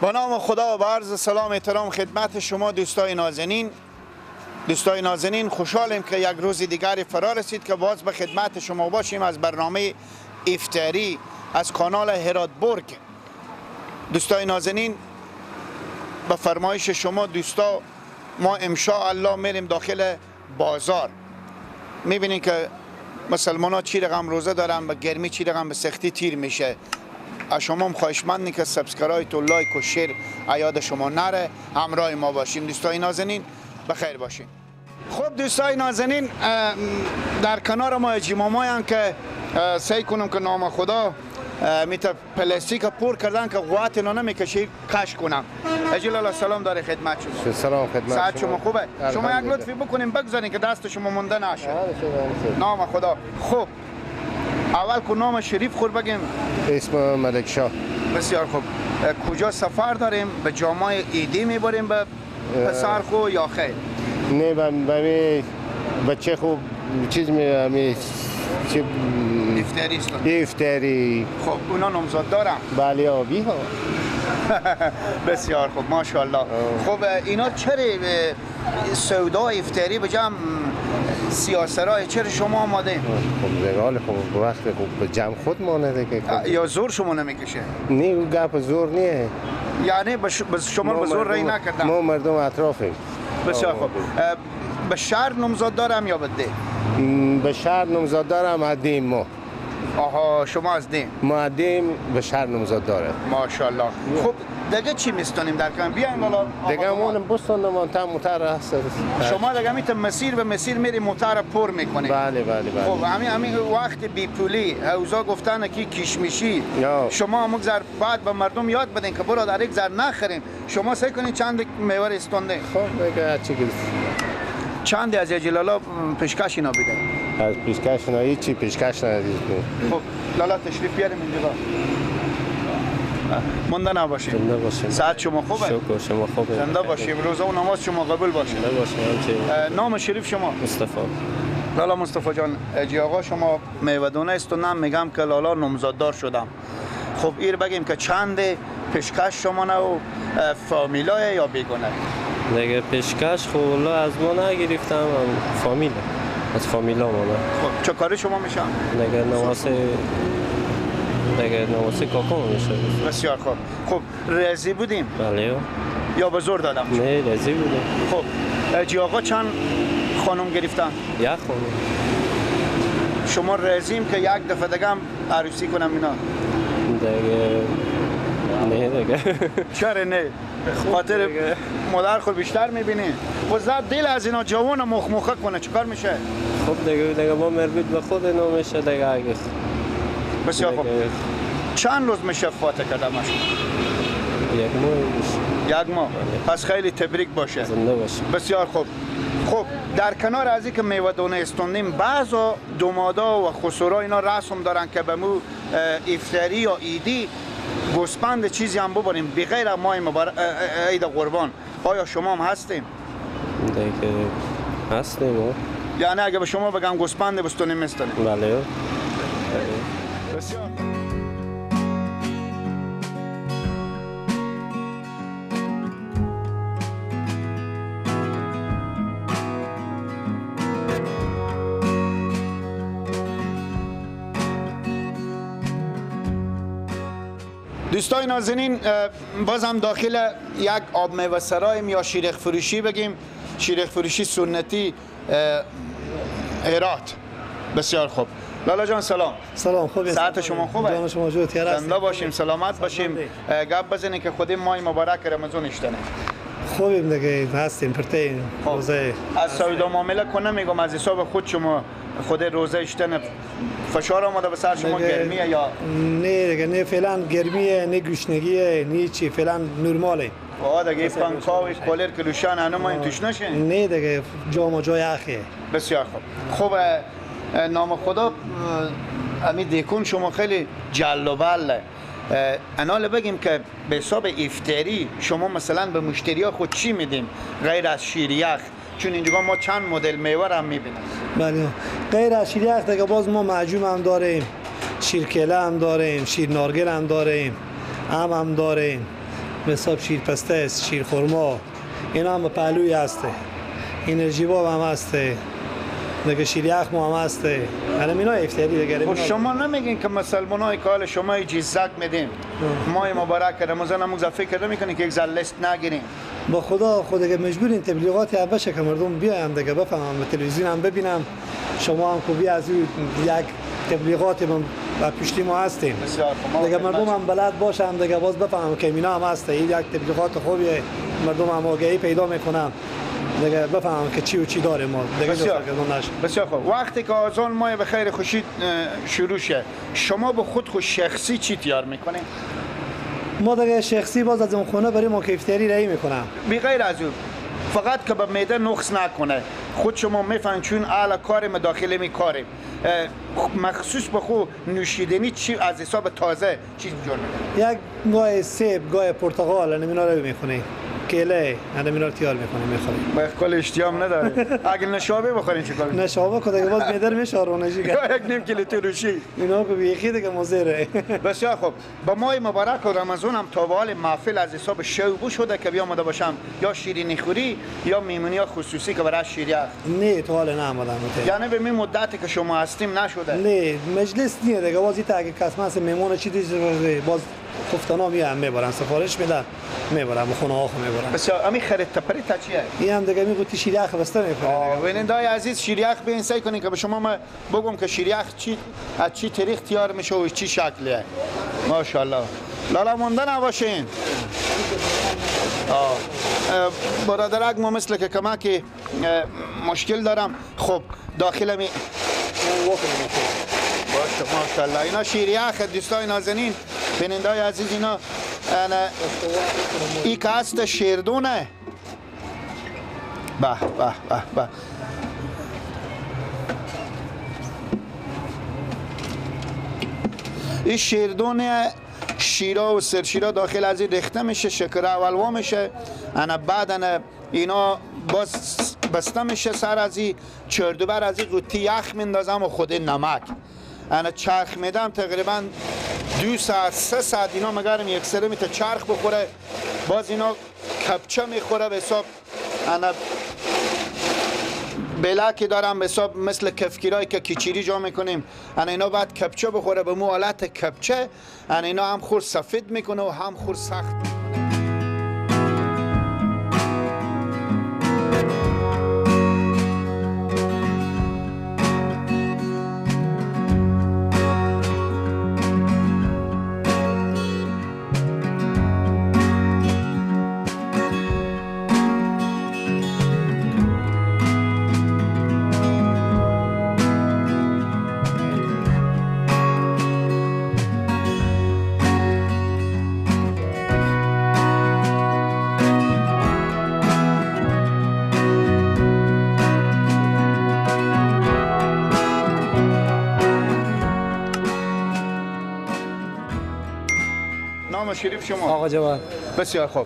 با نام خدا و با عرض سلام احترام خدمت شما دوستای نازنین. دوستای نازنین، خوشحالیم که یک روز دیگر فرا رسید که باز به خدمت شما باشیم از برنامه افطاری از کانال هرات برگ. دوستای نازنین، به فرمایش شما دوستا ما انشاءالله میریم داخل بازار. میبینیم که مسلمان ها چی رقم روزه دارن، به گرمی چی رقم به سختی تیر میشه. از شما هم خواهشمندی که subscribe و like و share ایاد شما نره، همراه ما باشیم. دوستای نازنین بخیر باشیم. خب دوستای نازنین، در کنار ما اجیمامایان که سعی کنم که نام خدا میته پلاستیک پر کردن که قوت اینا نمیکشه کش کنم. اجلالا سلام داره خدمت شما. سلام خدمت ساعت شما خوبه؟ شما یک لطفی بکنیم بگذارین که دست شما مونده نشه. نام خدا. خب اول کو نام شریف خور بگیم. اسم ملک شاه. بسیار خوب. کجا سفر داریم؟ به جامعه ایدی میبریم به پسر خو یا خیر؟ نه به بچه خو چیز می چه افطاری است. افطاری. خب اونا نامزد دارن؟ بله آبی ها. بسیار خوب ماشاءالله. خب اینا چرا سودا افطاری به جمع سیاسرای چرا شما آماده؟ خب زگال خب وقت خب به جمع خود مانه دیگه. یا زور شما نمیکشه؟ نه اون گپ زور نیه. یعنی شما به زور رای نکردن؟ ما مردم اطرافیم. بسیار خوب. به شهر نامزد دارم یا به ده؟ به شهر نامزد دارم از دیم ما. آها شما از دیم؟ ما از دیم به شهر نامزد داره. ماشاءالله. خب دیگه چی میستونیم در کن؟ بیاین بالا. دیگه مون بستون تا موتر هست. شما دیگه میت مسیر به مسیر میری موتر پر میکنی. بله بله بله. خب همین وقت بی پولی حوزا گفتن که کشمیشی شما مگذر بعد به مردم یاد بدین که برادر یک زر نخریم. شما سعی کنین چند میوه استونده. خب دیگه چی چند از جلالا پیشکش اینا بده؟ از پیشکش اینا هیچی پیشکش ندید. خب لالا تشریف بیاریم اینجا. مونده نباشیم. زنده باشیم. ساعت شما خوبه؟ شکر شما خوبه. زنده باشیم. روزه و نماز شما قبول باشه. زنده باشیم. نام شریف شما؟ مصطفی. لالا مصطفی جان، اجی آقا شما میوه‌دونه است و نم میگم که لالا نامزددار شدم. خب ایر بگیم که چند پیشکش شما نه و فامیلای یا بیگانه؟ دیگه پیشکش خب والله از ما نگرفتم، فامیل از فامیلا ما. خب چه کاری شما میشم؟ دیگه نواسه دیگه نواسه کاکا میشه. بسیار خوب. خب رضی بودیم؟ بله. یا به زور دادم؟ نه رضی بودیم. خب اجی آقا چند خانم گرفتن؟ یک خانم. شما رضیم که یک دفعه دیگه هم عروسی کنم اینا؟ دیگه نه دیگه. چرا نه؟ خاطر مادر خود بیشتر میبینی و زد دل از اینا جوان مخمخه کنه چیکار میشه؟ خب دیگه ما مربوط به خود اینا میشه دیگه. اگه بسیار خوب. چند روز میشه فاتح کردم شما؟ یک ماه میشه. یک ماه. پس خیلی تبریک باشه. زنده باشه. بسیار خوب. خب در کنار از اینکه میوه دونه استوندیم بعضا دومادا و خسورا اینا رسم دارن که به مو افطاری یا عیدی گوسپند چیزی هم ببریم بغیر ماه مبارک عید قربان. آیا شما هم هستیم؟ دیگه هستیم. یعنی اگه به شما بگم گوسپند بستونیم میستونیم؟ بله. بسیار. دوستای نازنین، بازم داخل یک آب میوه سرایم یا شیرخ فروشی بگیم، شیرخ فروشی سنتی هرات. بسیار خوب. لالا جان سلام. سلام، خوبی؟ ساعت شما خوبه؟ جان شما جور تیر است. زنده باشیم، سلامت باشیم. گپ بزنین که خودی ماه مبارک رمضان اشتنه. خوبیم دیگه، هستیم پرتین روزه. از سودا معامله کنم میگم از حساب خود شما خود روزه اشتنه فشار آمده به سر شما گرمیه یا نه دیگه؟ نه فعلا گرمیه، نه گشنگیه، نه چی، فعلا نرماله. آه دیگه پنکا و کولر که لوشان هنو ما این توش نشه؟ نه دیگه جام و جای اخیه. بسیار خوب. خب نام خدا امی دیکون شما خیلی جل و بله. انال بگیم که به حساب افطاری شما مثلا به مشتری ها خود چی میدیم غیر از شیریخ؟ چون اینجا ما چند مدل میوه هم میبینیم. بله غیر از شیریخ دیگه باز ما معجون هم داریم، شیرکله هم داریم، شیر نارگل هم داریم، هم داریم، حساب شیر پسته است، شیر خرما، اینا هم پهلوی هسته، انرژی باب هم هسته دیگه، شیر یخ ما هم هسته. الان اینا افطاری دیگه. خب شما نمیگین که مسلمانای که حال شما جیزک میدیم ماه مبارک رمضان هم فکر نمیکنین که یک ذره لست نگیریم؟ با خدا خود دیگه مجبورین تبلیغات باشه که مردم بیایم دیگه بفهمم، به تلویزیون هم ببینم، شما هم خوبی از یک تبلیغات و پشتی ما هستیم دیگه، مردم هم بلد باشم دیگه، باز بفهمم که اینا هم هسته، این یک تبلیغات خوبیه، مردم هم آگاهی پیدا میکنم دیگه، بفهمم که چی و چی داره ما دیگه. بسیار خوب. وقتی که آذان ماه به خیر خوشی شروع شه، شما به خود خود شخصی چی تیار میکنین؟ ما دیگه شخصی باز از اون خونه برای ما که افطاری رای میکنم. بی غیر از اون فقط که به معده نقص نکنه، خود شما میفهمید چون اعلی کار داخل می کاریم، مخصوص به خود نوشیدنی چی از حساب تازه چی جور میکنه؟ یک گاه سیب، گاه پرتقال، اینا رو میخونه، کیله، اینا رو تیار میکنه میخوریم. با کل اشتیام نداره. اگه نشابه بخورین چیکار؟ نشابه که دیگه باز میدر میشه رونشی. یک نیم کیلو تروشی. اینا که بیخی دیگه مزره. بسیار خوب. با ماه مبارک و رمضان هم تا به حال محفل از حساب شوبو شده که بیامده باشم یا شیرینی خوری یا میمونی یا خصوصی که برای شیریخ؟ نه تا حال نامدم. یعنی به می مدتی که شما هستیم نشده؟ نه مجلس نیه دیگه، باز این اگه کس میمونه چی دیگه باز خفتانا میام میبرن، سفارش میدن میبرن به خونه ها میبرن. بسیار امی خرید تپری تا چیه؟ این هم دیگه میگه شیر یخ بسته میکنه. بینندای عزیز شیر یخ به این سعی کنین که به شما ما بگم که شیر یخ چی از چی طریق تیار میشه و چی شکلیه. ماشاءالله. لالا مونده نباشین. برادرک ما مثل که کمکی مشکل دارم. خب داخل می باشه ماشاءالله. اینا شیر یخ دوستای نازنین، بینندای عزیز، اینا ای که هست شیردونه. به به به به. این شیردونه شیرا و سرشیرا داخل از این ریخته میشه، شکر اول میشه، انا بعد انا اینا باز بسته میشه، سر از این چردوبر از این قوطی یخ میندازم و خود نمک انا چرخ میدم تقریبا 2 ساعت 3 ساعت اینا مگرم یک سره میته چرخ بخوره، باز اینا کپچه میخوره به حساب انا بلکی دارم به حساب مثل کفگیرایی که کیچیری جا میکنیم، انا اینا بعد کپچه بخوره به مو حالت کپچه، انا اینا هم خور سفید میکنه و هم خور سخت میکنه. شریف شما؟ آقا جواد. بسیار خوب.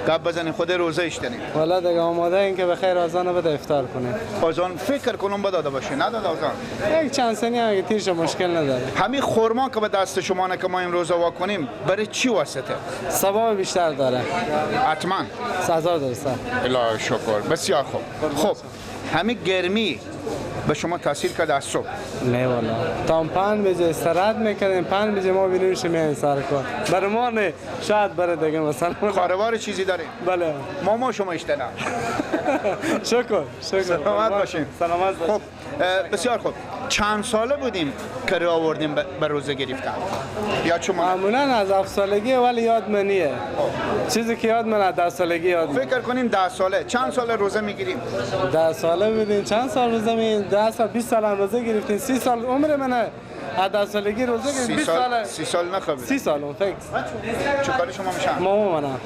گپ بزنین، خود روزه اشتنیم. والا دیگه آماده این که بخیر آذان بده افطار کنیم. آذان فکر کنم بداده باشه، نداده آذان. یک چند ثانیه اگه تیرش مشکل نداره. همین خرما که به دست شما نه که ما امروز وا کنیم برای چی واسطه؟ ثواب بیشتر داره. حتما. 3000 درصد. الهی شکر. بسیار خوب. خب همین گرمی به شما تاثیر کرد از صبح؟ نه والا تا 5 بجه استراحت میکنیم، 5 بجه ما بینیم میایم سر کار. برای ما نه، شاید برای دیگه مثلا کاروبار چیزی داریم. بله ماما شما اشتنم. شکر شکر. سلامت باشین. سلامت باشین. خب بسیار خوب. چند ساله بودیم که رو آوردیم به روزه گرفتن؟ یا چون معمولا از 7 سالگی، ولی یاد منیه. چیزی که یاد من از 10 سالگی یاد من. فکر کنیم 10 ساله چند سال روزه میگیریم؟ 10 ساله بودیم چند سال روزه می 10 سال 20 سال هم روزه گرفتیم. 30 سال عمر منه. از 10 سالگی روزه گرفتیم. 20 سال 30 سال نخوابید. 30 سال اون فکر. چه کاری شما میشن؟ ماما منم.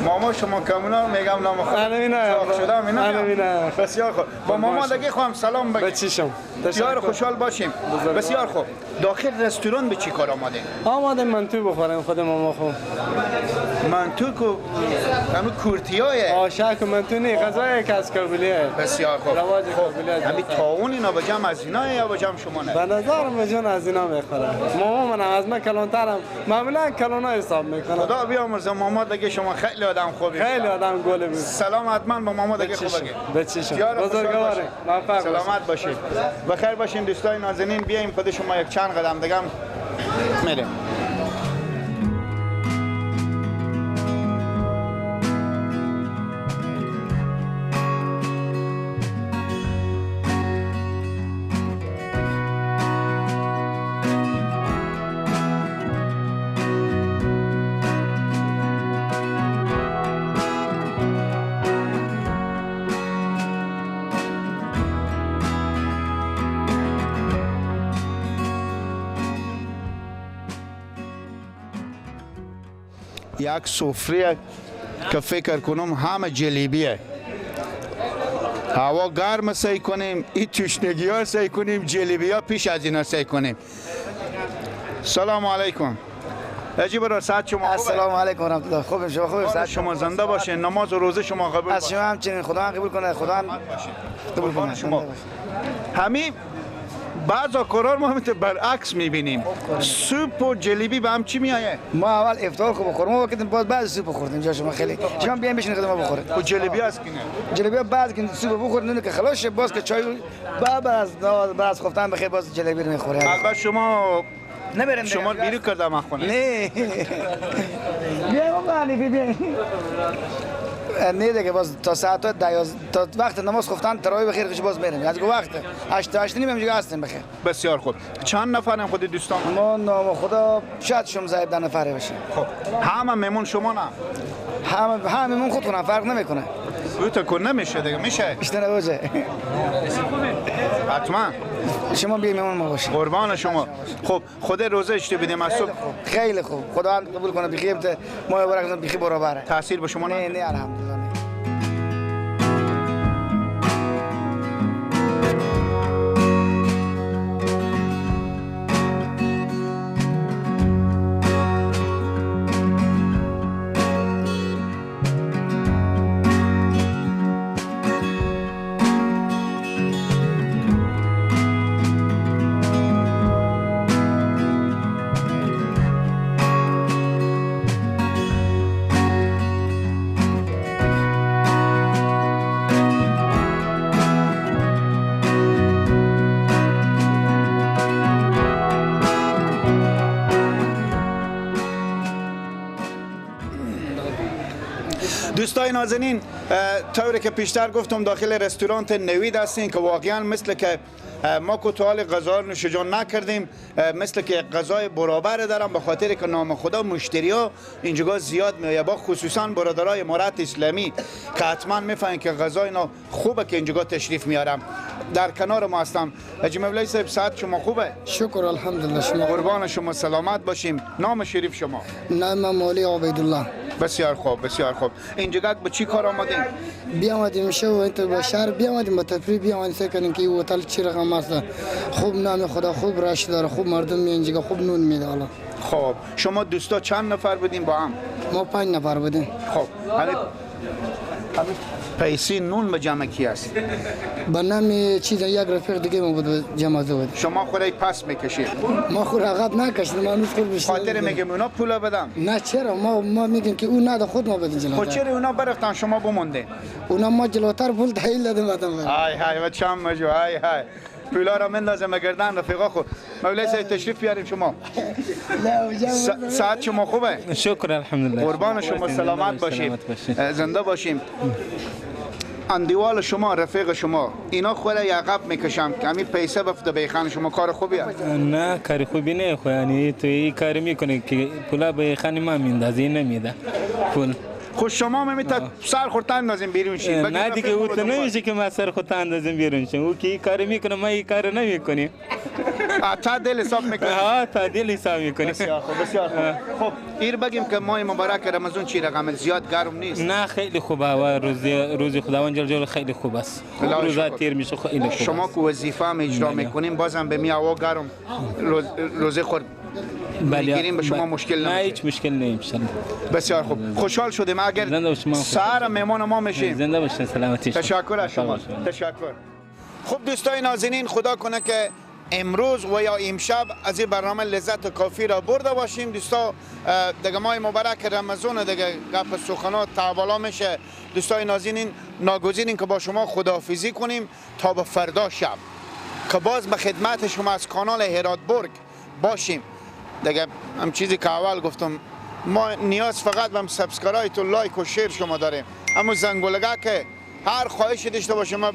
ماما شما کمونا میگم نام خود. انا شدم اینا. بسیار خوب. با ماما دیگه خواهم سلام بگیم. بچیشم. بسیار خوشحال باشیم. بسیار خوب. داخل رستوران به چی کار آماده؟ آماده منتو بخوریم خود ماما خو. منتو کو همون کورتیای آشک منتو نه، غذای کاس کابلیه. بسیار خوب. رواج کابلیه. همین تاون اینا با جمع از اینا یا با جمع شما نه؟ به نظر من به جان از اینا میخوره. ماما منم از من کلانترم، معمولا کلانا حساب میکنه. خدا بیامرزه ماما دیگه، شما خیلی آدم خوبی. خیلی آدم گل می. سلام حتما با ماما دیگه خوب بگه. بچیشم. بزرگواره. موفق. سلامت باشید. بخیر باشین دوستای نازنین. بیایم خود شما یک چند قدم دیگه میریم. یک سفره که فکر کنم همه جلیبیه. هوا گرم سعی کنیم، این تشنگی ها سعی کنیم، جلیبی ها پیش از اینا سعی کنیم. سلام علیکم. عجیب را ساعت شما خوبه؟ السلام علیکم و رحمت الله. خوبم شما خوبه؟ ساعت شما زنده باشین، نماز و روزه شما قبول باشه. از شما همچنین، خدا قبول کنه، خدا هم قبول کنه شما. همین بعضا قرار ما همینطور برعکس میبینیم. سوپ و جلیبی به هم چی میایه؟ ما اول افطار خوب خورما وکردیم، باز بعد سوپ خوردیم. جا شما خیلی شما بیاین بشینید خود ما بخورید. و جلیبی هست که نه؟ جلیبی بعد که سوپ بخورید نون که خلاص شه، باز که چای بعد از خفتن بخیر باز جلیبی رو میخوره. البته شما نمیرم شما بیرون کردم از خونه. نه بیاین آقا حنیفی بیاین. نه دیگه باز تا ساعت 10 تا وقت نماز خفتن تراویح بخیر خوش باز میریم. از وقت 8 8 نیم اینجا هستیم بخیر. بسیار خوب. چند نفرم خود دوستان؟ ما نام خدا شاید 16 17 نفره باشه. خب همه مهمون شما نه؟ همه مهمون خودتون فرق نمیکنه. او تا کن نمیشه دیگه میشه. بیشتر نباشه. حتما. شما بیاین مهمون ما باشید. قربان شما. خب خود روزه اشته بدیم از صبح. خیلی خوب. خدا قبول کنه بخیر ما برای بخیر برابره. تاثیر به شما نه؟ نه الحمدلله. دوستای نازنین، طوری که پیشتر گفتم داخل رستوران نوید هستین که واقعا مثل که ما که تا حال غذا نوش جان نکردیم، مثل که غذای برابر دارم، به خاطر که نام خدا مشتری ها اینجا زیاد میآید، با خصوصا برادرای امارت اسلامی که حتما میفهمن که غذای اینا خوبه که اینجا تشریف میارم. در کنار ما هستم حاجی مولوی صاحب. ساعت شما خوبه؟ شکر الحمدلله. شما قربان شما، سلامت باشیم. نام شریف شما؟ نام مولوی عبیدالله. بسیار خوب بسیار خوب. اینجا به چی کار آمدین؟ بیامدیم شو اینطور به شهر بیامدیم، به تفریح بیامدیم، سعی کردیم که این هتل چی رقم است. خوب نام خدا، خوب رش داره، خوب مردم میان اینجا، خوب نون میده. حالا خب شما دوستا چند نفر بودین با هم؟ ما 5 نفر بودیم. خب همین پیسې نون به جمع کی است؟ به نام چیز یک رفیق دیگه ما بود جمع بود. شما خودای پس میکشید؟ ما خود عقب نکشیدیم، ما هنوز خود بیشتر. خاطر میگم اونا پول بدم؟ نه چرا، ما میگیم که اون نده خود ما بدیم جلوتر. خب چرا اونا برفتن شما بمونده؟ اونا ما جلوتر پول تحیل دادیم بعدم. های های و چم مجو های های پولا را مندازم گردن رفیقا خود. مولای صاحب تشریف بیاریم شما. ساعت شما خوبه؟ شکر الحمدلله. قربان شما، سلامت باشیم، زنده باشیم. اندیوال شما، رفیق شما، اینا خود عقب میکشم که همین پیسه بفته بیخان شما، کار خوبیه؟ نه کار خوبی نه، خو یعنی تو این کار میکنی که پولا به خان ما میندازی نمیده پول. خب شما میمیتا سر خورتن اندازیم بیرون شید. نه دیگه او تو نمیشه که ما سر خودت اندازیم بیرون شیم. او که این کار میکنه ما این کار نمیکنیم. تا دل حساب میکنی؟ ها تا دل حساب میکنی. بسیار خوب بسیار خوب. خب ایر بگیم که ماه مبارک رمضان چی رقم زیاد گرم نیست؟ نه خیلی خوبه، و روزی خداوند جل جلاله خیلی خوب است. روزا تیر میشه خیلی خوب. شما که وظیفه هم اجرا میکنیم بازم به می هوا گرم روزه خورد بله به شما مشکل نمیشه؟ نه هیچ مشکل نمیشه. بسیار خوب، خوشحال شدیم. اگر سر مهمان ما میشیم. زنده باشین، سلامتی. تشکر از شما، تشکر. خب دوستای نازنین، خدا کنه که امروز و یا امشب از این برنامه لذت کافی را برده باشیم. دوستا دیگه ماه مبارک رمضان دیگه گپ سخنات تعبالا میشه. دوستای نازنین ناگزیریم که با شما خداحافظی کنیم تا به فردا شب که باز به خدمت شما از کانال هرات برگ باشیم. دیگه هم چیزی که اول گفتم، ما نیاز فقط به subscribe و like و share شما داریم، اما زنگولگه که هر خواهشی داشته باشه ما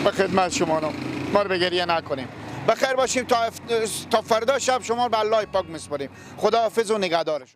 به خدمت شما نم. ما رو به گریه نکنیم. بخیر باشیم تا فردا شب شما رو به الله پاک میسپاریم. خدا حافظ و نگهدار شما.